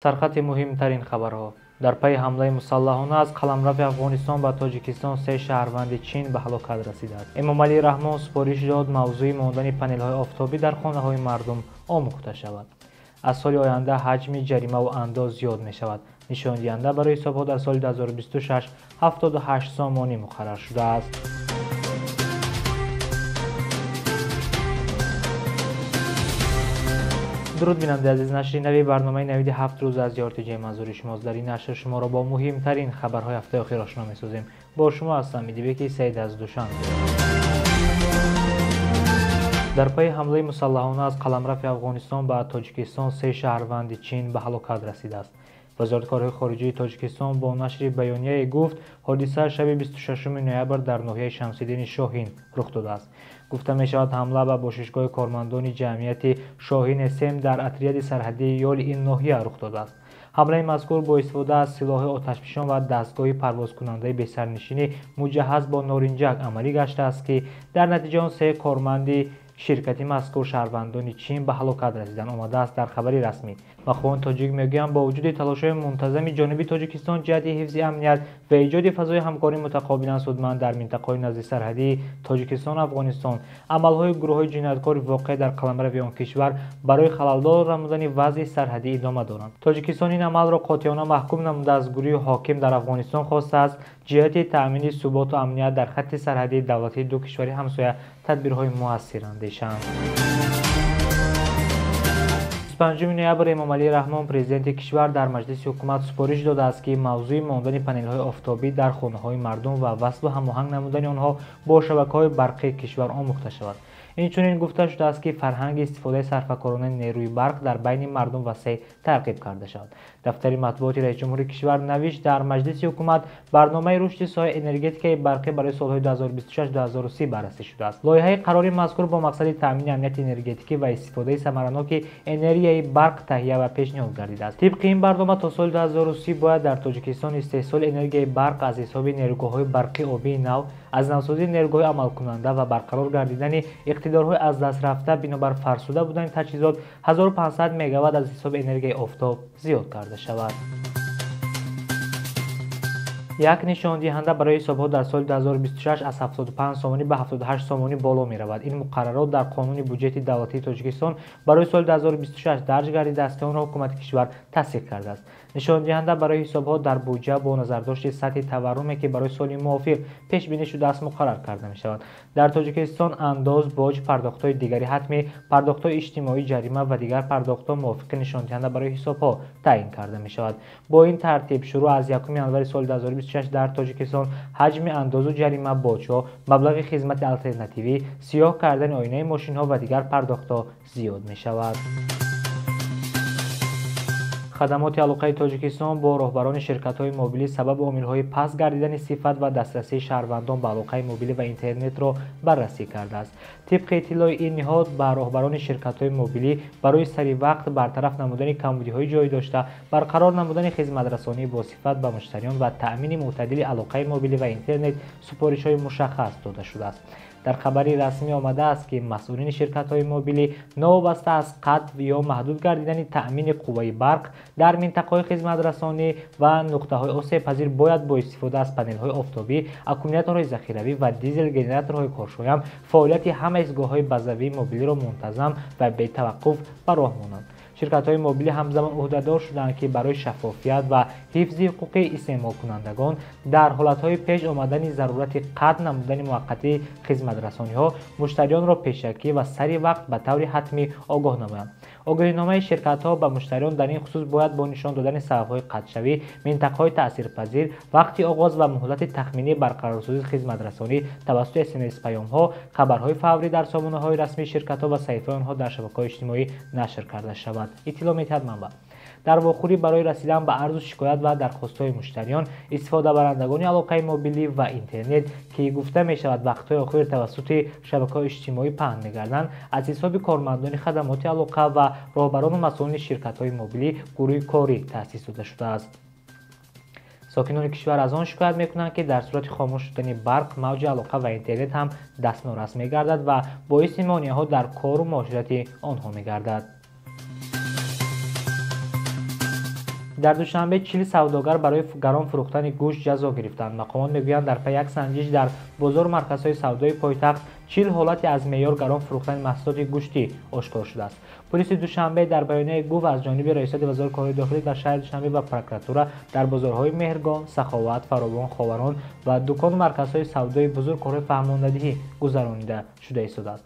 Сархати муҳимтарин хабарҳо. Дар пайи ҳамлаи мусаллаҳона аз қаламрави Афғонистон ба Тоҷикистон се шаҳрванди Чин ба ҳалокат расидааст. Эмомалӣ Раҳмон супориш дод мавзӯи мондани панелҳои офтобӣ дар хонаҳои мардум омӯхта шавад. Аз соли оянда ҳаҷми ҷаримаву андоз зиёд мешавад. Нишондиҳанда барои ҳисобҳо дар соли 2026 78 сомонӣ муқаррар шудааст. Дуруд бинандаи азиз, нашри нави барномаи навиди 7 рӯз аз RTJ манзури шумост. Дар ин нашр шуморо бо муҳимтарин хабарҳои ҳафтаи охир ошно месозем. Бо шумо ҳастам Идибеки Саид аз Душанбе. Дар пайи ҳамлаи мусаллаҳона аз қаламрави Афғонистон ба Тоҷикистон се шаҳрванди Чин ба ҳалокат расидааст. Вазорати корҳои хориҷии Тоҷикистон бо нашри баёнияе гуфт, ҳодиса шаби 26 ноябр дар ноҳияи Шамсиддини Шоҳин рух додааст. Гуфта мешавад, ҳамла ба бошишгоҳи кормандони ҷамъияти Шоҳин СМ дар отряди сарҳадии ёли ин ноҳия рух додааст. Ҳамлаи мазкур бо истифода аз силоҳи оташфишон ва дастгоҳи парвозкунандаи бесарнишинӣ муҷаҳҳаз бо норинҷак амалӣ гаштааст, ки дар натиҷа он се корманди ширкати мазкур шаҳрвандони Чин ба ҳалокат расиданд, омадааст дар хабари расмӣ. Мақомоти тоҷик мегӯянд, бо вуҷуди талошҳои мунтазами ҷониби Тоҷикистон ҷиҳати ҳифзи амният ва эҷоди фазои ҳамкории мутақобилан судманд дар минтақаҳои наздисарҳадии Тоҷикистону Афғонистон, амалҳои гурӯҳҳои ҷинояткори воқеъ дар қаламрави он кишвар барои халалдор намудани вазъи сарҳадӣ идома доранд. Тоҷикистон ин амалро қотеона маҳкум намуда, аз гурӯҳи ҳоким дар Афғонистон хостааст ҷиҳати таъмини суботу амният дар хатти сарҳадии давлатии ду кишвари ҳамсоя тадбирҳои муассир андешанд. 25 ноябр Эмомалӣ Раҳмон, президенти кишвар, дар маҷлиси ҳукумат супориш додааст, ки мавзӯи мондани панелҳои офтобӣ дар хонаҳои мардум ва васлу ҳамоҳанг намудани онҳо бо шабакаҳои барқии кишвар омӯхта шавад. Инчунин гуфта шудааст, ки фарҳанги истифодаи сарфакоронаи нерӯи барқ дар байни мардум васеъ тарғиб карда шавад. Дафтари матбуоти раисҷумҳури кишвар навишт, дар маҷлиси ҳукумат барномаи рушди соҳаи энергетикаи барқӣ барои солҳои 2026-2030 баррасӣ шудааст. Лоиҳаи қарори мазкур бо мақсади таъмини амнияти энергетикӣ ва истифодаи самараноки энергияи барқ таҳия ва пешниҳод гардидааст. Тибқи ин барнома то соли 2030 бояд дар Тоҷикистон истеҳсоли энергияи барқ аз ҳисоби нерӯгоҳҳои барқи обии нав, аз навсозии нерӯгоҳҳои амалкунанда ва барқарор гардидани иқтидорҳои аз даст рафта бинобар фарсуда будани таҷҳизот 1500 мегаватт аз ҳисоби энергияи офтоб зиёд карда шавад. Як нишондиҳанда барои ҳисобҳо дар соли 2026 аз 75 сомонӣ ба 78 сомонӣ боло меравад. Ин муқаррарот дар қонуни буҷети давлатии Тоҷикистон барои соли 2026 дарҷ гардидааст, ки онро ҳукумати кишвар тасдиқ кардааст. Нишондиҳанда барои ҳисобҳо дар буҷа бо назардошти сатҳи таварруме, ки барои соли мувофиқ пешбинӣ шудааст, муқаррар карда мешавад. Дар Тоҷикистон андоз, боҷ, пардохтҳои дигари ҳатмӣ, пардохтҳои иҷтимоӣ, ҷарима ва дигар пардохтҳо мувофиқи нишондиҳанда барои ҳисобҳо таъин карда мешавад. Бо ин тартиб шурӯъ аз 1 январи соли 2026 дар Тоҷикистон ҳаҷми андозу ҷарима, боҷҳо, маблағи хизмати алтернативӣ, сиёҳ кардани оинаи мошинҳо ва дигар пардохтҳо зиёд мешавад. Хадамоти алоқаи Тоҷикистон бо роҳбарони ширкатҳои мобилӣ сабаб омилҳои паст гардидани сифат ва дастрасии шаҳрвандон ба алоқаи мобилӣ ва интернетро баррасӣ кардааст. Тибқи иттилои ин ниҳод, ба роҳбарони ширкатҳои мобилӣ барои сари вақт бартараф намудани камбудиҳои ҷой дошта, барқарор намудани хизматрасонии босифат ба муштариён ва таъмини мӯътадили алоқаи мобилӣ ва интернет супоришҳои мушаххас дода шудааст. Дар хабари расмӣ омадааст, ки масъулини ширкатҳои мобилӣ новобаста аз қатъ ё маҳдуд гардидани таъмини қувваи барқ дар минтақаҳои хизматрасонӣ ва нуқтаҳои осебпазир бояд бо истифода аз панелҳои офтобӣ, аккумуляторҳои захиравӣ ва дизел-генераторҳои коршоям фаъолияти ҳама истгоҳҳои базавии мобилиро мунтазам ва бетаваққуф ба роҳ монанд. Ширкатҳои мобилӣ ҳамзамон ӯҳдадор шуданд, ки барои шаффофият ва ҳифзи ҳуқуқи истеъмолкунандагон дар ҳолатҳои пеш омадани зарурати қатъ намудани муваққатии хизматрасониҳо муштариёнро пешакӣ ва сари вақт ба таври ҳатмӣ огоҳ намоянд. Огоҳиномаи ширкатҳо ба муштариён дар ин хусус бояд бо нишон додани сабабҳои қатъшавӣ, минтақаҳои таъсирпазир, вақти оғоз ва муҳлати тахминии барқарорсозии хизматрасонӣ тавассути СМС-паёмҳо, хабарҳои фаврӣ дар сомонаҳои расмии ширкатҳо ва саҳифаҳои онҳо дар шабакаҳои иҷтимоӣ нашр карда шавад. Иттилоъ медиҳад манбаъ. Дар вохӯрӣ барои расидан ба арзу шикоят ва дархостҳои муштариён, истифодабарандагони алоқаи мобилӣ ва интернет, ки гуфта мешавад вақтҳои охир тавассути шабакаҳои иҷтимоӣ паҳн мегарданд, аз ҳисоби кормандони хадамоти алоқа ва роҳбарону масъулини ширкатҳои мобилӣ гурӯҳи корӣ таъсис дода шудааст. Сокинони кишвар аз он шикоят мекунанд, ки дар сурати хомӯш шудани барқ, мавҷи алоқа ва интернет ҳам дастнорас мегардад ва боиси монеаҳо дар кору муоширати онҳо мегардад. Дар Душанбе 40 савдогар барои гарон фурӯхтани гӯшт ҷазо гирифтанд. Мақомот мегӯянд, дар пай як санҷиш дар бозору марказҳои савдои пойтахт 40 ҳолати аз меъёр гарон фурӯхтани маҳсулоти гӯштӣ ошкор шудааст. Полиси Душанбе дар баёнияе гуфт, аз ҷониби Раёсати вазорати корҳои дохилӣ дар шаҳри Душанбе ва прокуратура дар бозорҳои Меҳргон, Саховат, Фаровон, Ховарон ва дукону марказҳои савдои бузург корҳои фаҳмондадиҳӣ гузаронида шуда истодааст.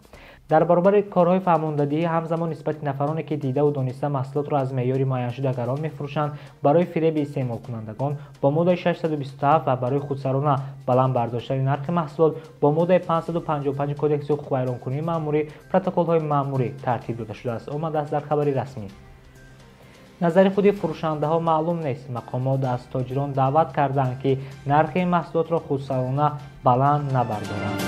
Дар баробари корҳои фаҳмондадиҳӣ ҳамзамон нисбати нафароне, ки дидаву дониста маҳсулотро аз меъёри муайяншуда гарон мефурӯшанд, барои фиреби истеъмолкунандагон бо моддаи 627 ва барои худсарона баланд бардоштани нархи маҳсулот бо моддаи 555 Кодекси ҳуқуқвайронкунии маъмурӣ протоколҳои маъмурӣ тартиб дода шудааст. Омадааст дар хабари расмӣ. Назари худи фурӯшандаҳо маълум нест. Мақомот аз тоҷирон даъват карданд, ки нархи маҳсулотро худсарона баланд набардоранд.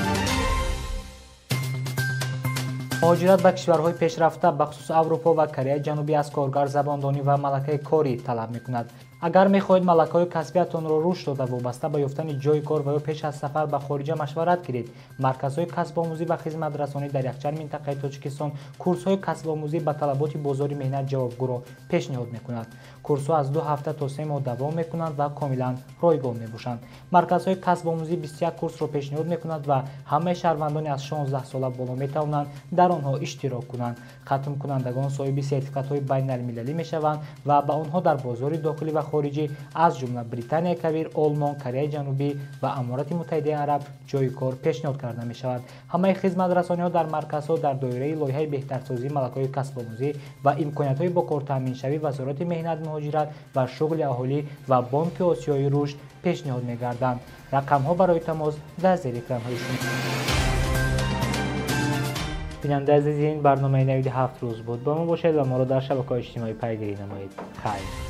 Муҳоҷират ба кишварҳои пешрафта, бахусус Аврупо ва Кореяи Ҷанубӣ, аз коргар забондонӣ ва малакаи корӣ талаб мекунад. Агар мехоҳед малакаҳои касбиятонро рушд дода, вобаста ба ёфтани ҷойи кор ва ё пеш аз сафар ба хориҷа машварат гиред. Марказҳои касбомӯзӣ ва хизматрасонӣ дар якчанд минтақаи Тоҷикистон курсҳои касбомӯзӣ ба талаботи бозори меҳнат ҷавобгӯро пешниҳод мекунад. Курсҳо аз 2 ҳафта то 3 моҳ давом мекунанд ва комилан ройгон мебошанд. Марказҳои касбомӯзӣ 21 курсро пешниҳод мекунад ва ҳамаи шаҳрвандони аз 16 сола боло метавонанд дар онҳо иштирок кунанд. Хатмкунандагон соҳиби сертификатҳои байналмилалӣ мешаванд ва ба онҳо дар бозори дохилӣ ва хориҷӣ, аз ҷумла Британияи Кабир, Олмон, Кореяи Ҷанубӣ ва Аморати Муттаҳидаи Араб ҷойи кор пешниҳод карда мешавад. Ҳамаи хизматрасониҳо дар марказҳо дар доираи лоиҳаи беҳтарсозии малакаҳои касбомӯзӣ ва имкониятҳои бо кор таъминшавӣ Вазорати меҳнат, муҳоҷират ва шуғли аҳолӣ ва Бонки Осиёи Рушд пешниҳод мегарданд. Рақамҳо барои тамос дар зери экранҳои шумо. Бинандаи азиз, ин барномаи навиди 7 рӯз буд. Бо мо бошед ва моро дар шабакаҳои иҷтимоӣ пайгирӣ намоед. Хайр.